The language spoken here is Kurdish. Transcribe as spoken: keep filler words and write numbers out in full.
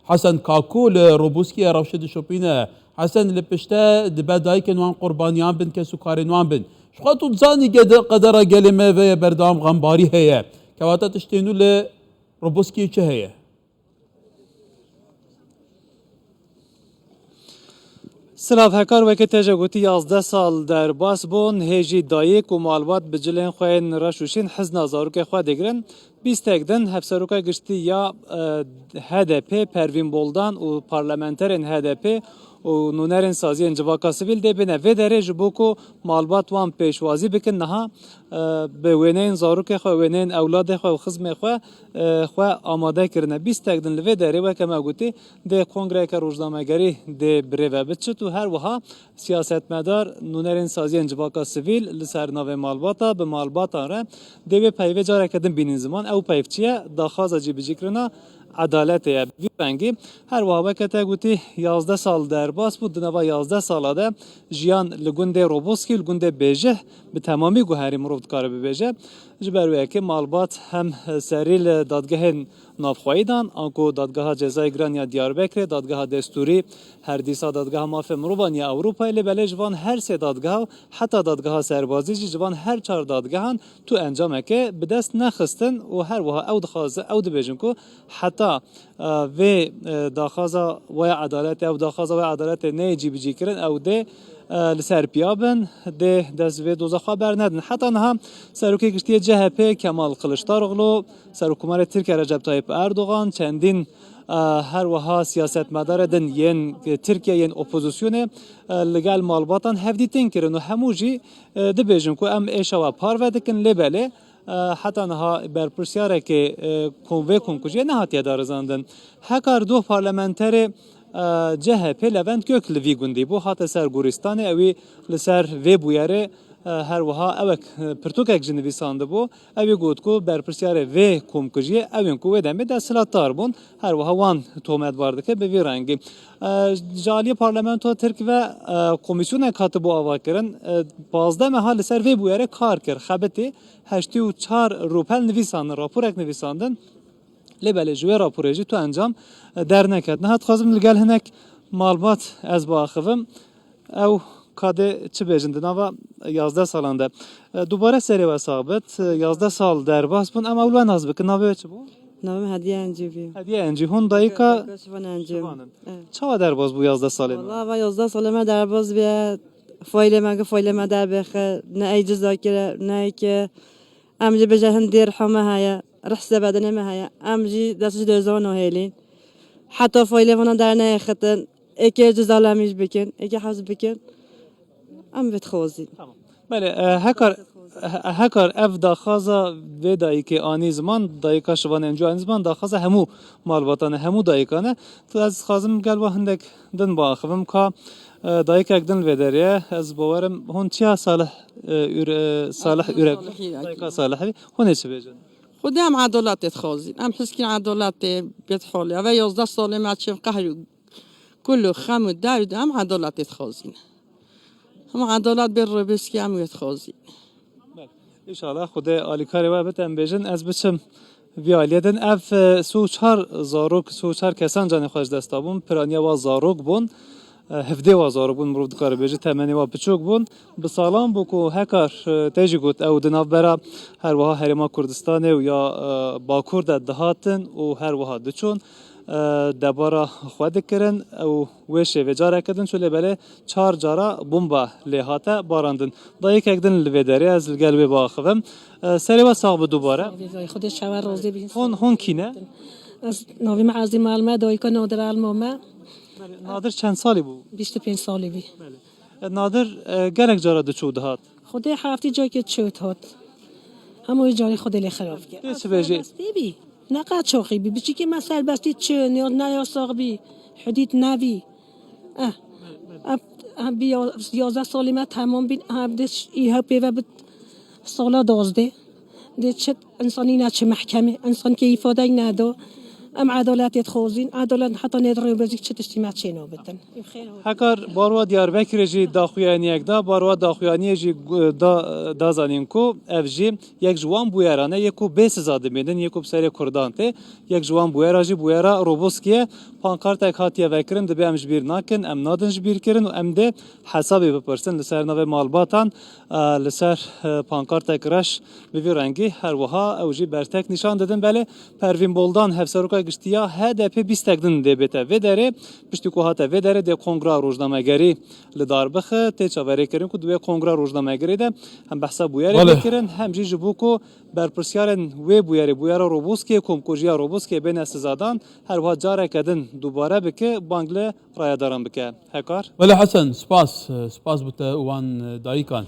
Hesen Kaku li Roboskiyê rewşê dişopîne. Hesen li pişte dibe dayikên wan qurbaniyan bin, kes û karên wan bin. Ji xwe tu dizanî gede-, qedera gelê me ve ye berdewam xembarî heye. Kewata tiştê nû li Roboskiyê çi heye? Silav Hekar, weke te jî gotî, yazdeh sal derbas bûn, hê jî dayik û malbat bi cilên xwe yên reş û şîn hizna zarokê xwe digirin. Bîstek din hevseroka giştî ya, e, H D P Pervîn Boldan û parlamenterên H D P û nûnerên saziyên civaka sivîl dê bêne vê derê ji bo ku malbat wan pêşwazî bikin niha, e, bi wêneyên zarokê xwe, wêneyên ewladê xwe û xizmê xwe, e, xwe amade kirine. Bîstek din li vê derê weke me gotî dê kongreyeke rojnamegerî dê bi rê ve biçit û her wiha siyasetmedar, nûnerên saziyên civaka sivîl li ser navê malbata, bi malbatan re dê wê peyvê careke din bînin ziman. Ew peyv çi ye? Daxwaza cîbicîkirina edaletê ye. Bi vî rengî her wiha weke te gotî yazdeh sal derbas bû. Di nava yazdeh sala de jiyan li gundê Roboskî û li gundê Bêjih bi temamî guherî mirov dikare bibêje. Ji ber wê yekê malbat hem serî li dadgehên navxweyî dan, anku Dadgeha Cezayê Giran ya Diyarbekirê, Dadgeha Destûrî, her dîsa Dadgeha Mafê Mirovan ya Ewropayê, lê belê ji van her sê dadgeha û heta Dadgeha Serbazî jî, ji van her çar dadgehan tu encameke bi dest nexistin û her wiha ew dixwazin, ew dibêjin ku heta, e, vê, e, daxwaza we ya edaletê, ew daxwaza we ya edaletê neyê cîbicîkirin, ew dê, e, li ser piya bin, dê dest vê doza xwe bernedin. Heta niha Serokê Giştî yê C H P Kemal Kılıçdaroğlu, Serokkomarê Tirkiye Recep Tayyip Erdoğan, çendîn, e, her wiha siyasetmedarê din yên Tirkiye yên opozisyonê, e, li gel malbatan hevdîtin kirin û hemû jî, e, dibêjin ku em êşa we parve dikin, lê belê, e, heta niha berpirsiyareke, e, kom-, vê komkujiyê nehatiye darizandin. Hekar Doh parlamenterê, e, C H P Levent Gök li vî gundî bû, hate ser Goristanê, ewî li ser vê bûyerê, e, her wiha ewek, e, pirtûkek jî nivîsandibû. Ewî got ku berpirsiyarê vê komkujiyê ew ên ku wê demê desthilatdar bûn, her wiha wan tometbar dike bi vî rengî. E, ji aliyê parlamentoya Tirk ve, e, komîsyonek hatibû avakirin. E, pazdeh meha li ser vê bûyerê kar kir, xebitî. Heştê û çar rûpel nivîsandin, raporek nivîsandin. Lê belê ji wê raporê jî tu encam, e, derneket. Niha dixwazim li gel hinek malbat ez biaxivim. Ew kadê çi bêjin di nava yazdeh salan de. E, dubare serê we sax bit. E, yazdeh sal derbas bûn. Em ew li we nas bikin. Navê we çi bû? Navê min Hediye Encî bû. Hediye Encî. Hûn dayika Dayika Şivan Encî. Şivan in. Evet. Çawa derbas bû yazdeh salên we? Valla va yazdeh salê me derbas bûye. Failê me ki failê me derbixe. Ne ey ciza kire, ne ey ki. Em jî bêje hin dêr ha me heye. Rih sebedenê me heye. Em jî dest ji dozan û hêlîn. Heta failê vana derneyê xitin. Êkê ciza lemîj bikin, êkê hez bikin. Em vê dixwazin. Tamam. Belê, e, hekar, he-, hekar ev daxwaza vê dayikê anî ziman, dayika Şivan Encû anî ziman, daxwaza hemû malbatan e, hemû dayikan e. Tu ez dixwazim gel wa hindek din biaxivim ka, e, dayikek din li vê derê ye. Ez bawerim hûn çiya Salih, e, Ür-, e, Salih Ürek, Salihî, dayika Salihî. Hûn ê çi bêjin? Xwedê em edaletê dixwazin. Em hizkî edaletê bêt holê. Eve yazdeh salê me çêv qehr û kul û xem û derd, em edaletê dixwazin. Em edalet bê Roboskî em wê dixwazin. Belê. Înşallah Xwedê alîkarê we bit, em bêjin ez biçim vî aliyê din. Ev, e, sê û çar zarok, sê û çar kesan canê xwe ji dest dabûn. Piraniya wa zarok bûn. E, hevdeh wa zarok bûn, mirov dikare bêje temenê wa biçûk bûn. Bi salan bû ku hekar, e, te jî got ew di navbera her wiha Herêma Kurdistanê û ya, e, Bakur de dihatin û her wiha diçûn, e, debara xwe dikirin û wê şêvê careke din çû, lê belê çar cara bomba lê hate barandin. Dayikek din li vê derê ez li gel wê biaxivim. E, serê we sax bi dubare. Xwedê çawa razî bin. Hûn, hûn kî ne? Ez navê me Ezî Malme, dayika Nadir Elma me. Nadir çend salî bû? Bîst û pênc salî bî. Belê. E, Nadir, e, gelek cara diçû dihat. Xwedê heftî carkê çû dihat. Hemû carê Xwedê lê xirab kir. Tê çi bêjî? Serbestî bî. Ne qaçoxî bî. Biçîkê me serbestî çûn, ya ne yasax bî. Hudîd nebî. Eh. Em, em bî ya-, yazdeh salî me temam bîn. Em dê ş-, î hew pê ve bit sala dozdeh. Dê çi însanî neçe mehkemê, însan kê îfadeyî nedo. Em edaletê dixwazin, edalet heta nêd rêwbezîk çi tiştî me çê nabitin. Hekar barwa Diyarbekirê jî daxuyaniyek da, barwa daxuyaniyê jî gu-, da, da zanîn ku ev jî yek ji wan bûyeran e, yê ku bê siza dimînin, yê ku bi serê Kurdan tê. Yek ji wan bûyera jî bûyera Roboskî ye. pankartek hatiye vekirin, dibe em ji bîr nakin, em nadin ji bîr kirin û em dê hesabê bipirsin li ser navê malbatan, e, li ser, e, pankartek reş bi vî rengî. Her wiha ew jî bertek nîşan didin. Belê Pervîn Boldan, hevseroka giştî ya H D P, bîstek din dê bête vê derê. Piştî ku hate vê derê, dê kongra rojnamegerî li dar bixe, tê çaverêkirin ku di wê kongra rojnamegerî de hem behsa bûyerê Belê. bê kirin, hem jî ji bo ku berpirsiyarên wê bûyerê, bûyera Roboskê, komkujiya Roboskê bêne sizadan, her wiha careke din dubare bike, bang li rayedaran bike. Hekar? Belê Hesen, spas, spas bi te û wan dayikan.